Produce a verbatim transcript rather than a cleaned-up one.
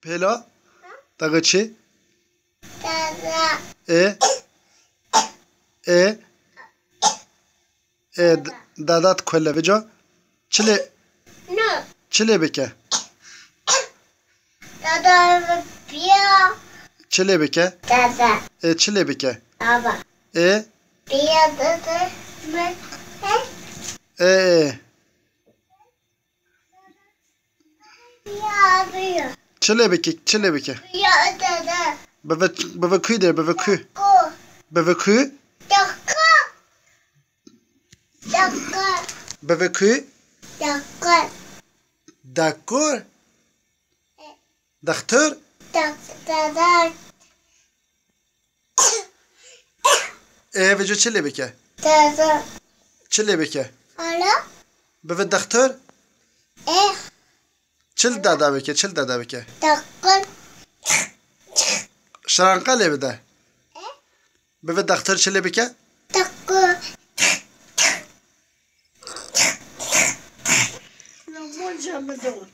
Pêla. Daga çi? Dada. E. E. E, d-, dada dikole vêca. Çi lê, No. Çi lê bike? Dada piya. Çi lê bike? Dada. E, çi lê bike? Baba. E? Piya dada. Me. E, e. Çi lê bike, çi lê bike? Bi vê, bi vê kû de, bi vê kû. Bi vê kû? Bi vê kû? Dakor. Dextur? Ê, vêca çi lê bike? Dada. Çi lê bike? Alo? Bibe dextur? Ê. Çi li dada bike, çi li dada bike? Dextur. Şiranqa lê bide. Ê? Bibe dextur çi lê bike? Dextur. Normal cemidot.